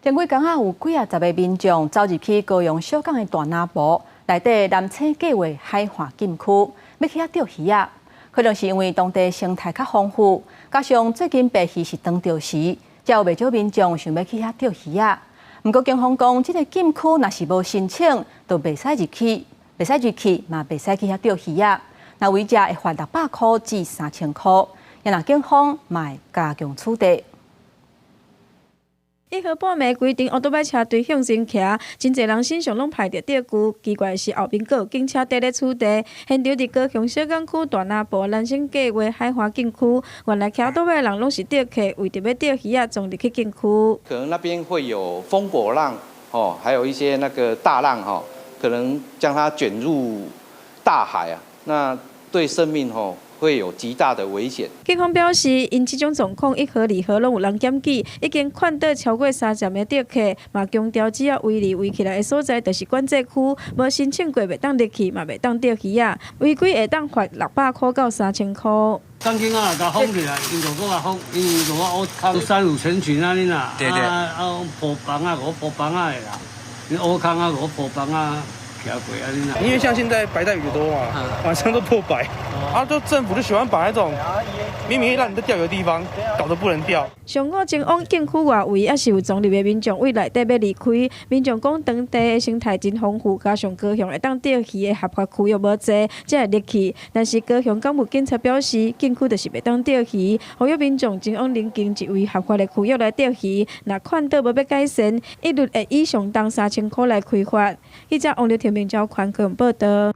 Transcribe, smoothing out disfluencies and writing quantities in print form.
前幾工仔有幾仔十个民眾走入去高雄小港的大林埔內底藍星計畫海岸禁區，欲去遐釣魚仔。可能是因為當地生態較豐富，加上最近白魚是當著時，才有袂少民眾想欲去遐釣魚仔。毋過警方講，這个禁區若是無申請，就袂使入去，袂使入去嘛，袂使去遐釣魚仔。若違者會罰600箍至3000箍，也若警方嘛會加強處罰。一號半暝，規陣烏多擺車隊向前騎，真濟人身上攏排著釣具。奇怪的是，後面閣有警車佇咧處罰。現場佇高雄小港區大林埔藍星計畫海岸禁區，原來騎烏多擺的人攏是釣客，為著欲釣魚仔，衝入去禁區。可能那邊會有瘋狗浪，哦，還有一些那個大浪，哈，可能將它捲入大海啊，那對生命，吼，會有極大的危險。警方表示，𪜶這種狀況一號、二號攏有人檢舉，已經勸導超過30名釣客，嘛強調只要圍籬圍起來的所在就是管制區，無申請過袂當入去，嘛袂當釣魚仔，違規會當罰600箍到3000箍。當警仔共封起來，𪜶就閣共封，因為就我烏空三五成群按呢啦，啊鋪枋仔，五鋪枋仔的啦，你烏空仔五鋪枋仔。因為像現在白帶魚多嘛，晚上都破百，啊，就政府就喜歡把那種明明讓你在釣魚的地方搞得不能釣。上午前往禁區外圍，猶是有衝入的民眾對內底欲離開。民眾講，當地的生態真豐富，加上高雄會當釣魚的合法區域無濟，才會入去。但是高雄港務警察表示，禁區就是袂當釣魚，呼籲民眾前往鄰近一位合法的區域來釣魚。若勸導無欲改善，一律會以上重3000箍來開罰。記者王麗婷、明昭寬高雄報導。